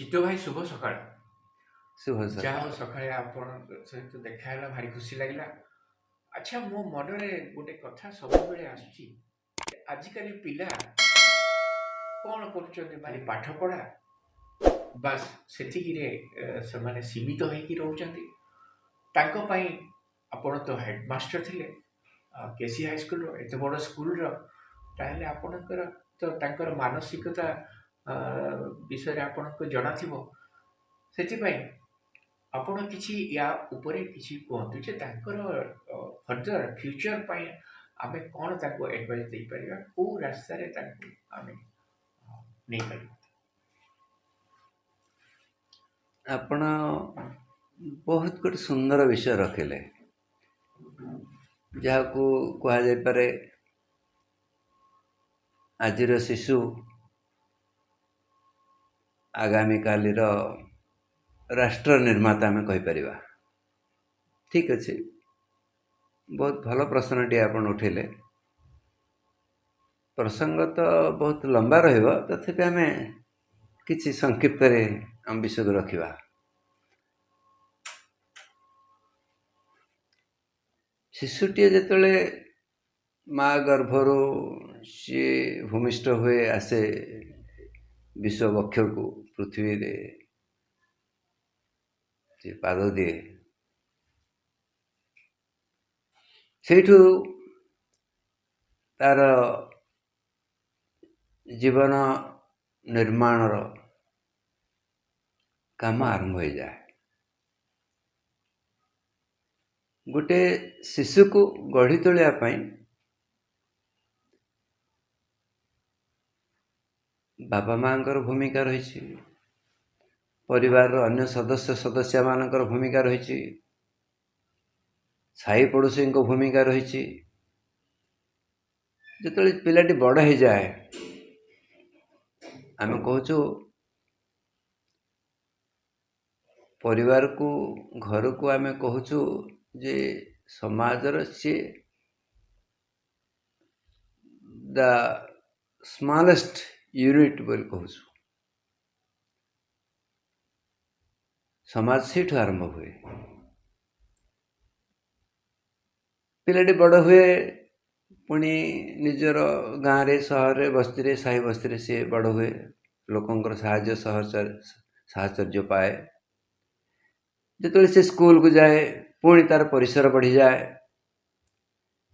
ଚିତ୍ତ ଭାଇ, ଶୁଭ ସକାଳ। ଶୁଭ ଯାହା ସକାଳ। ହଉ, ସକାଳେ ଆପଣଙ୍କ ସହିତ ଦେଖା ହେଲା, ଭାରି ଖୁସି ଲାଗିଲା। ଆଚ୍ଛା, ମୋ ମନରେ ଗୋଟେ କଥା ସବୁବେଳେ ଆସୁଛି, ଆଜିକାଲି ପିଲା କ'ଣ କରୁଛନ୍ତି? ମାନେ ପାଠ ପଢ଼ା ବାସ୍ ସେତିକିରେ ସେମାନେ ସୀମିତ ହେଇକି ରହୁଛନ୍ତି। ତାଙ୍କ ପାଇଁ ଆପଣ ତ ହେଡ଼ମାଷ୍ଟର ଥିଲେ କେସି ହାଇସ୍କୁଲର, ଏତେ ବଡ଼ ସ୍କୁଲର, ତାହେଲେ ଆପଣଙ୍କର ତ ତାଙ୍କର ମାନସିକତା ବିଷୟରେ ଆପଣଙ୍କୁ ଜଣାଥିବ। ସେଥିପାଇଁ ଆପଣ କିଛି ୟା ଉପରେ କିଛି କୁହନ୍ତୁ ଯେ ତାଙ୍କର ଫର୍ଦର ଫ୍ୟୁଚର ପାଇଁ ଆମେ କ'ଣ ତାଙ୍କୁ ଆଡ଼ଭାଇସ୍ ଦେଇପାରିବା, କେଉଁ ରାସ୍ତାରେ ତାଙ୍କୁ ଆମେ ନେଇପାରିବା? ଆପଣ ବହୁତ ଗୋଟେ ସୁନ୍ଦର ବିଷୟ ରଖିଲେ, ଯାହାକୁ କୁହାଯାଇପାରେ ଆଜିର ଶିଶୁ ଆଗାମୀ କାଲିର ରାଷ୍ଟ୍ର ନିର୍ମାତା ଆମେ କହିପାରିବା। ଠିକ୍ ଅଛି, ବହୁତ ଭଲ ପ୍ରଶ୍ନଟିଏ ଆପଣ ଉଠେଇଲେ। ପ୍ରସଙ୍ଗ ତ ବହୁତ ଲମ୍ବା ରହିବ, ତଥାପି ଆମେ କିଛି ସଂକ୍ଷିପ୍ତରେ ଆମ ବିଷୟକୁ ରଖିବା। ଶିଶୁଟିଏ ଯେତେବେଳେ ମା ଗର୍ଭରୁ ସିଏ ଭୂମିଷ୍ଠ ହୁଏ, ଆସେ ବିଶ୍ୱ ବକ୍ଷକୁ, ପୃଥିବୀରେ ସେ ପାଦ ଦିଏ, ସେଇଠୁ ତାର ଜୀବନ ନିର୍ମାଣର କାମ ଆରମ୍ଭ ହୋଇଯାଏ। ଗୋଟେ ଶିଶୁକୁ ଗଢ଼ି ତୋଳିବା ପାଇଁ ବାପା ମାଆଙ୍କର ଭୂମିକା ରହିଛି, ପରିବାରର ଅନ୍ୟ ସଦସ୍ୟ ସଦସ୍ୟାମାନଙ୍କର ଭୂମିକା ରହିଛି, ସାହି ପଡ଼ୋଶୀଙ୍କ ଭୂମିକା ରହିଛି। ଯେତେବେଳେ ପିଲାଟି ବଡ଼ ହେଇଯାଏ, ଆମେ କହୁଛୁ ପରିବାରକୁ, ଘରକୁ ଆମେ କହୁଛୁ ଯେ ସମାଜର ସିଏ ଦ ସ୍ମଲେଷ୍ଟ ୟୁନିଟ୍ ବୋଲି କହୁଛୁ। ସମାଜ ସେଇଠୁ ଆରମ୍ଭ ହୁଏ। ପିଲାଟି ବଡ଼ ହୁଏ, ପୁଣି ନିଜର ଗାଁରେ, ସହରରେ, ବସ୍ତିରେ, ସାହି ବସ୍ତିରେ ସିଏ ବଡ଼ ହୁଏ, ଲୋକଙ୍କର ସାହାଯ୍ୟ ସାହଚର୍ଯ୍ୟ ପାଏ। ଯେତେବେଳେ ସେ ସ୍କୁଲକୁ ଯାଏ, ପୁଣି ତାର ପରିସର ବଢ଼ିଯାଏ,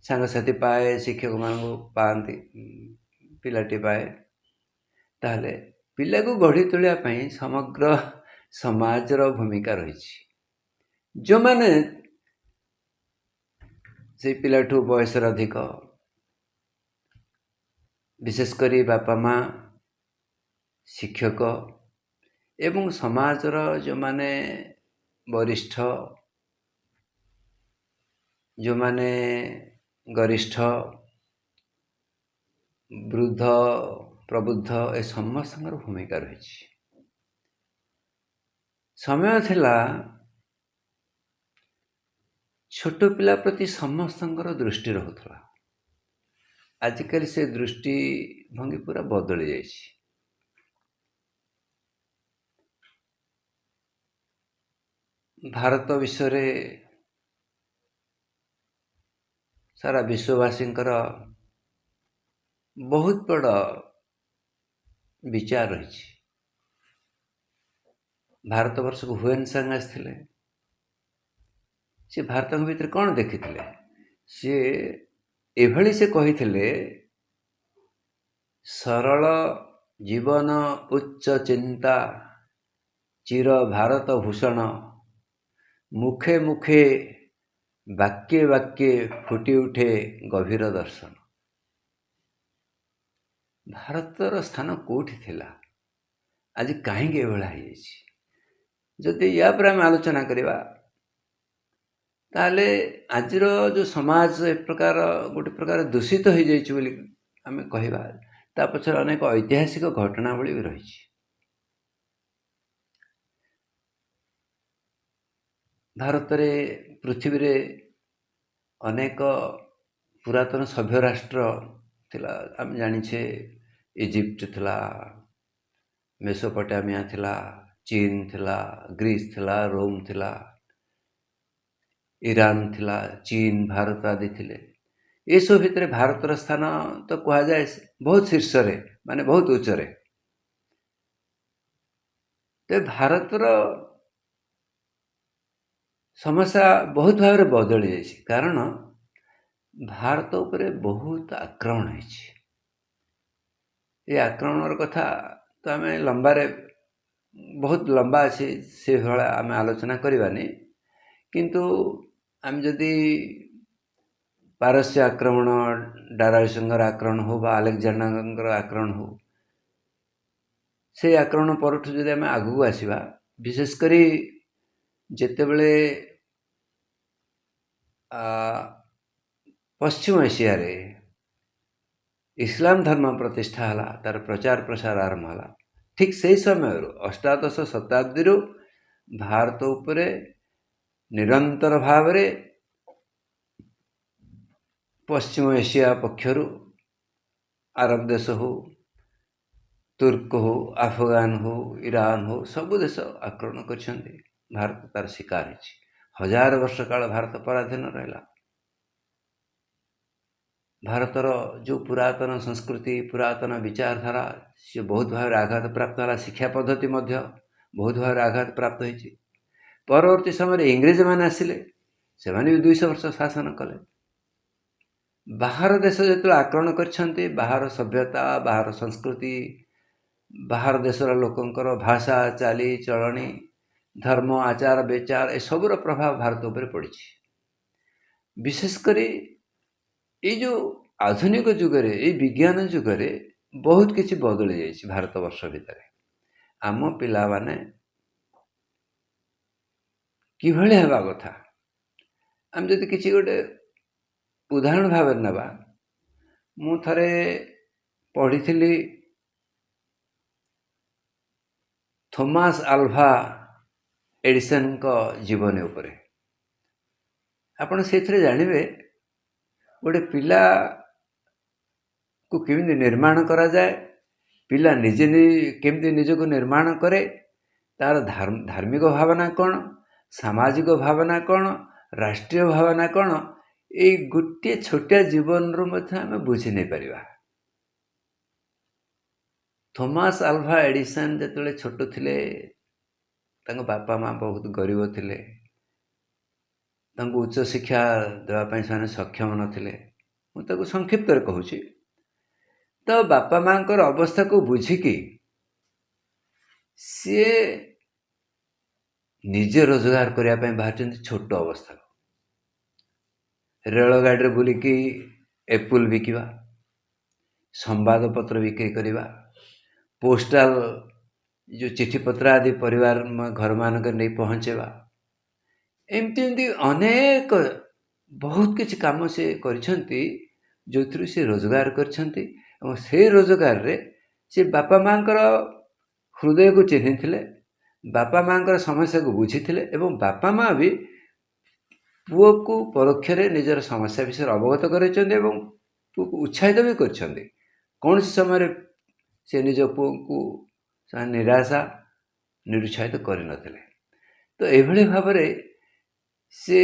ସାଙ୍ଗସାଥି ପାଏ, ଶିକ୍ଷକମାନଙ୍କୁ ପାଆନ୍ତି, ପିଲାଟି ପାଏ। ତାହେଲେ ପିଲାକୁ ଗଢ଼ି ତୋଳିବା ପାଇଁ ସମଗ୍ର ସମାଜର ଭୂମିକା ରହିଛି। ଯେଉଁମାନେ ସେଇ ପିଲାଠୁ ବୟସରେ ଅଧିକ, ବିଶେଷ କରି ବାପା ମା, ଶିକ୍ଷକ ଏବଂ ସମାଜର ଯେଉଁମାନେ ବରିଷ୍ଠ, ଯେଉଁମାନେ ଗରିଷ୍ଠ, ବୃଦ୍ଧ, ପ୍ରବୁଦ୍ଧ, ଏ ସମସ୍ତଙ୍କର ଭୂମିକା ରହିଛି। ସମୟ ଥିଲା ଛୋଟ ପିଲା ପ୍ରତି ସମସ୍ତଙ୍କର ଦୃଷ୍ଟି ରହୁଥିଲା। ଆଜିକାଲି ସେ ଦୃଷ୍ଟି ଭଙ୍ଗୀ ପୁରା ବଦଳି ଯାଇଛି। ଭାରତ ବିଷୟରେ ସାରା ବିଶ୍ୱବାସୀଙ୍କର ବହୁତ ବଡ଼ ବିଚାର ରହିଛି। ଭାରତବର୍ଷକୁ ହୁଏନ୍ ସାଙ୍ଗ ଆସିଥିଲେ, ସେ ଭାରତଙ୍କ ଭିତରେ କ'ଣ ଦେଖିଥିଲେ? ସିଏ ଏଭଳି ସେ କହିଥିଲେ, ସରଳ ଜୀବନ ଉଚ୍ଚ ଚିନ୍ତା ଚିର ଭାରତ ଭୂଷଣ, ମୁଖେ ମୁଖେ ବାକ୍ୟେ ବାକ୍ୟେ ଫୁଟି ଉଠେ ଗଭୀର ଦର୍ଶନ। ଭାରତର ସ୍ଥାନ କେଉଁଠି ଥିଲା, ଆଜି କାହିଁକି ଏଭଳିଆ ହେଇଯାଇଛି? ଯଦି ୟା ଉପରେ ଆମେ ଆଲୋଚନା କରିବା, ତାହେଲେ ଆଜିର ଯେଉଁ ସମାଜ ଏ ପ୍ରକାର ଗୋଟେ ପ୍ରକାର ଦୂଷିତ ହେଇଯାଇଛି ବୋଲି ଆମେ କହିବା, ତା ପଛରେ ଅନେକ ଐତିହାସିକ ଘଟଣାବଳୀ ବି ରହିଛି। ଭାରତରେ, ପୃଥିବୀରେ ଅନେକ ପୁରାତନ ସଭ୍ୟ ରାଷ୍ଟ୍ର ଥିଲା। ଆମେ ଜାଣିଛେ ଇଜିପ୍ଟ ଥିଲା, ମେସୋପଟାମିଆ ଥିଲା, ଚୀନ ଥିଲା, ଗ୍ରୀସ୍ ଥିଲା, ରୋମ୍ ଥିଲା, ଇରାନ ଥିଲା, ଚୀନ, ଭାରତ ଆଦି ଥିଲେ। ଏସବୁ ଭିତରେ ଭାରତର ସ୍ଥାନ ତ କୁହାଯାଏ ବହୁତ ଶୀର୍ଷରେ, ମାନେ ବହୁତ ଉଚ୍ଚରେ। ତେବେ ଭାରତର ସମସ୍ୟା ବହୁତ ଭାବରେ ବଦଳି ଯାଇଛି, କାରଣ ଭାରତ ଉପରେ ବହୁତ ଆକ୍ରମଣ ହେଇଛି। ଏ ଆକ୍ରମଣର କଥା ତ ଆମେ ଲମ୍ବାରେ ବହୁତ ଲମ୍ବା ଅଛି, ସେଭଳିଆ ଆମେ ଆଲୋଚନା କରିବାନି। କିନ୍ତୁ ଆମେ ଯଦି ପାରସ୍ୟ ଆକ୍ରମଣ, ଡାରାୟୁଷଙ୍କର ଆକ୍ରମଣ ହଉ ବା ଆଲେକ୍ଜାଣ୍ଡାରଙ୍କର ଆକ୍ରମଣ ହଉ, ସେଇ ଆକ୍ରମଣ ପରଠୁ ଯଦି ଆମେ ଆଗକୁ ଆସିବା, ବିଶେଷ କରି ଯେତେବେଳେ ପଶ୍ଚିମ ଏସିଆରେ ଇସଲାମ ଧର୍ମ ପ୍ରତିଷ୍ଠା ହେଲା, ତାର ପ୍ରଚାର ପ୍ରସାର ଆରମ୍ଭ ହେଲା, ଠିକ୍ ସେଇ ସମୟରୁ ଅଷ୍ଟାଦଶ ଶତାବ୍ଦୀରୁ ଭାରତ ଉପରେ ନିରନ୍ତର ଭାବରେ ପଶ୍ଚିମ ଏସିଆ ପକ୍ଷରୁ ଆରବ ଦେଶ ହଉ, ତୁର୍କ ହଉ, ଆଫଗାନ ହଉ, ଇରାନ ହଉ, ସବୁ ଦେଶ ଆକ୍ରମଣ କରିଛନ୍ତି। ଭାରତ ତାର ଶିକାର ହେଇଛି। ହଜାର ବର୍ଷ କାଳ ଭାରତ ପରାଧୀନ ରହିଲା। ଭାରତର ଯେଉଁ ପୁରାତନ ସଂସ୍କୃତି, ପୁରାତନ ବିଚାରଧାରା, ସେ ବହୁତ ଭାବରେ ଆଘାତ ପ୍ରାପ୍ତ ହେଲା। ଶିକ୍ଷା ପଦ୍ଧତି ମଧ୍ୟ ବହୁତ ଭାବରେ ଆଘାତ ପ୍ରାପ୍ତ ହେଇଛି। ପରବର୍ତ୍ତୀ ସମୟରେ ଇଂରେଜମାନେ ଆସିଲେ, ସେମାନେ ବି 200 ବର୍ଷ ଶାସନ କଲେ। ବାହାର ଦେଶ ଯେତେବେଳେ ଆକ୍ରମଣ କରିଛନ୍ତି, ବାହାର ସଭ୍ୟତା, ବାହାର ସଂସ୍କୃତି, ବାହାର ଦେଶର ଲୋକଙ୍କର ଭାଷା, ଚାଲି ଚଳଣି, ଧର୍ମ, ଆଚାର ବିଚାର, ଏସବୁର ପ୍ରଭାବ ଭାରତ ଉପରେ ପଡ଼ିଛି। ବିଶେଷ କରି ଏଇ ଯେଉଁ ଆଧୁନିକ ଯୁଗରେ, ଏଇ ବିଜ୍ଞାନ ଯୁଗରେ ବହୁତ କିଛି ବଦଳି ଯାଇଛି ଭାରତବର୍ଷ ଭିତରେ। ଆମ ପିଲାମାନେ କିଭଳି ହେବା କଥା, ଆମେ ଯଦି କିଛି ଗୋଟେ ଉଦାହରଣ ଭାବରେ ନେବା, ମୁଁ ଥରେ ପଢ଼ିଥିଲି ଥୋମାସ ଆଲଭା ଏଡ଼ିସନଙ୍କ ଜୀବନୀ ଉପରେ। ଆପଣ ସେଇଥିରେ ଜାଣିବେ ଗୋଟେ ପିଲାକୁ କେମିତି ନିର୍ମାଣ କରାଯାଏ, ପିଲା ନିଜେ କେମିତି ନିଜକୁ ନିର୍ମାଣ କରେ, ତାର ଧାର୍ମିକ ଭାବନା କ'ଣ, ସାମାଜିକ ଭାବନା କ'ଣ, ରାଷ୍ଟ୍ରୀୟ ଭାବନା କ'ଣ, ଏଇ ଗୋଟିଏ ଛୋଟିଆ ଜୀବନରୁ ମଧ୍ୟ ଆମେ ବୁଝି ନେଇପାରିବା। ଥୋମାସ ଆଲଭା ଏଡ଼ିସନ୍ ଯେତେବେଳେ ଛୋଟ ଥିଲେ, ତାଙ୍କ ବାପା ମା' ବହୁତ ଗରିବ ଥିଲେ। ତାଙ୍କୁ ଉଚ୍ଚଶିକ୍ଷା ଦେବା ପାଇଁ ସେମାନେ ସକ୍ଷମ ନଥିଲେ। ମୁଁ ତାକୁ ସଂକ୍ଷିପ୍ତରେ କହୁଛି। ତ ବାପା ମାଆଙ୍କର ଅବସ୍ଥାକୁ ବୁଝିକି ସିଏ ନିଜେ ରୋଜଗାର କରିବା ପାଇଁ ବାହାରିଛନ୍ତି ଛୋଟ ଅବସ୍ଥାରୁ। ରେଳଗାଡ଼ିରେ ବୁଲିକି ଏପୁଲ ବିକିବା, ସମ୍ବାଦପତ୍ର ବିକ୍ରି କରିବା, ପୋଷ୍ଟାଲ ଯେଉଁ ଚିଠିପତ୍ର ଆଦି ପରିବାର ଘରମାନଙ୍କରେ ନେଇ ପହଞ୍ଚେଇବା, ଏମିତି ଏମିତି ଅନେକ ବହୁତ କିଛି କାମ ସେ କରିଛନ୍ତି, ଯେଉଁଥିରୁ ସେ ରୋଜଗାର କରିଛନ୍ତି। ଏବଂ ସେଇ ରୋଜଗାରରେ ସେ ବାପା ମାଆଙ୍କର ହୃଦୟକୁ ଚିହ୍ନିଥିଲେ, ବାପା ମାଆଙ୍କର ସମସ୍ୟାକୁ ବୁଝିଥିଲେ, ଏବଂ ବାପା ମାଆ ବି ପୁଅକୁ ପରୋକ୍ଷରେ ନିଜର ସମସ୍ୟା ବିଷୟରେ ଅବଗତ କରାଇଛନ୍ତି ଏବଂ ପୁଅକୁ ଉତ୍ସାହିତ ବି କରିଛନ୍ତି। କୌଣସି ସମୟରେ ସେ ନିଜ ପୁଅକୁ ସେମାନେ ନିରାଶା ନିରୁତ୍ସାହିତ କରିନଥିଲେ। ତ ଏଇଭଳି ଭାବରେ ସେ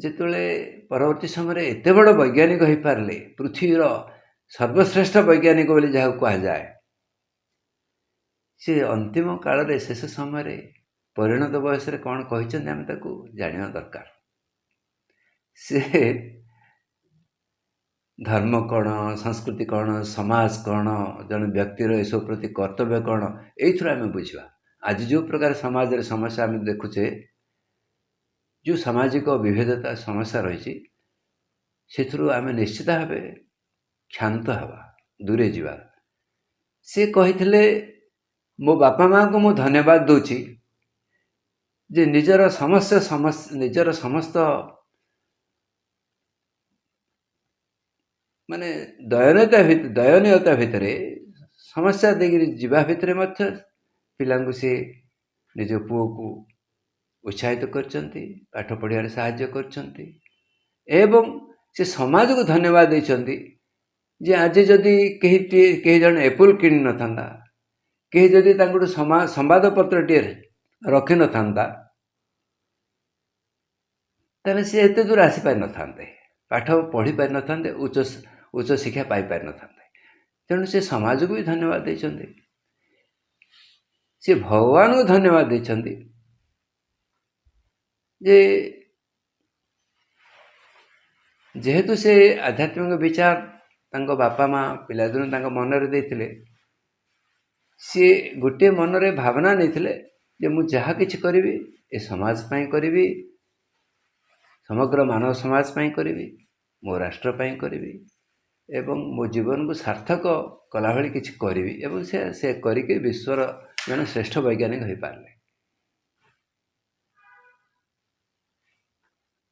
ଯେତେବେଳେ ପରବର୍ତ୍ତୀ ସମୟରେ ଏତେ ବଡ଼ ବୈଜ୍ଞାନିକ ହୋଇପାରିଲେ, ପୃଥିବୀର ସର୍ବଶ୍ରେଷ୍ଠ ବୈଜ୍ଞାନିକ ବୋଲି ଯାହାକୁ କୁହାଯାଏ, ସେ ଅନ୍ତିମ କାଳରେ ଶେଷ ସମୟରେ ପରିଣତ ବୟସରେ କ'ଣ କହିଛନ୍ତି ଆମେ ତାକୁ ଜାଣିବା ଦରକାର। ସେ ଧର୍ମ କ'ଣ, ସଂସ୍କୃତି କ'ଣ, ସମାଜ କ'ଣ, ଜଣେ ବ୍ୟକ୍ତିର ଏସବୁ ପ୍ରତି କର୍ତ୍ତବ୍ୟ କ'ଣ, ଏଇଥିରୁ ଆମେ ବୁଝିବା। ଆଜି ଯେଉଁ ପ୍ରକାର ସମାଜରେ ସମସ୍ୟା ଆମେ ଦେଖୁଛେ, ଯେଉଁ ସାମାଜିକ ବିଭେଦତା ସମସ୍ୟା ରହିଛି, ସେଥିରୁ ଆମେ ନିଶ୍ଚିତ ଭାବେ କ୍ଷାନ୍ତ ହେବା, ଦୂରେ ଯିବା। ସେ କହିଥିଲେ, ମୋ ବାପା ମାଆଙ୍କୁ ମୁଁ ଧନ୍ୟବାଦ ଦେଉଛି ଯେ ନିଜର ସମସ୍ତ ନିଜର ସମସ୍ତ ମାନେ ଦୟନୀୟତା ଭିତରେ, ସମସ୍ୟା ଦେଇକରି ଯିବା ଭିତରେ ମଧ୍ୟ ପିଲାଙ୍କୁ ସେ ନିଜ ପୁଅକୁ ଉତ୍ସାହିତ କରିଛନ୍ତି, ପାଠ ପଢ଼ିବାରେ ସାହାଯ୍ୟ କରିଛନ୍ତି, ଏବଂ ସେ ସମାଜକୁ ଧନ୍ୟବାଦ ଦେଇଛନ୍ତି ଯେ ଆଜି ଯଦି କେହି ଜଣେ ଏପୁଲ କିଣିନଥାନ୍ତା, କେହି ଯଦି ତାଙ୍କଠୁ ସମ୍ବାଦପତ୍ରଟିଏ ରଖିନଥାନ୍ତା, ତାହେଲେ ସେ ଏତେ ଦୂର ଆସିପାରିନଥାନ୍ତେ, ପାଠ ପଢ଼ି ପାରିନଥାନ୍ତେ, ଉଚ୍ଚ ଶିକ୍ଷା ପାଇପାରିନଥାନ୍ତେ। ତେଣୁ ସେ ସମାଜକୁ ବି ଧନ୍ୟବାଦ ଦେଇଛନ୍ତି, ସେ ଭଗବାନଙ୍କୁ ଧନ୍ୟବାଦ ଦେଇଛନ୍ତି ଯେ ଯେହେତୁ ସେ ଆଧ୍ୟାତ୍ମିକ ବିଚାର ତାଙ୍କ ବାପା ମା ପିଲାଦିନୁ ତାଙ୍କ ମନରେ ଦେଇଥିଲେ, ସିଏ ଗୋଟିଏ ମନରେ ଭାବନା ନେଇଥିଲେ ଯେ ମୁଁ ଯାହା କିଛି କରିବି ଏ ସମାଜ ପାଇଁ କରିବି, ସମଗ୍ର ମାନବ ସମାଜ ପାଇଁ କରିବି, ମୋ ରାଷ୍ଟ୍ର ପାଇଁ କରିବି ଏବଂ ମୋ ଜୀବନକୁ ସାର୍ଥକ କଲା ଭଳି କିଛି କରିବି। ଏବଂ ସେ କରିକି ବିଶ୍ୱର ଜଣେ ଶ୍ରେଷ୍ଠ ବୈଜ୍ଞାନିକ ହୋଇପାରିଲେ।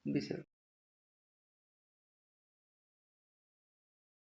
ବିଷୟ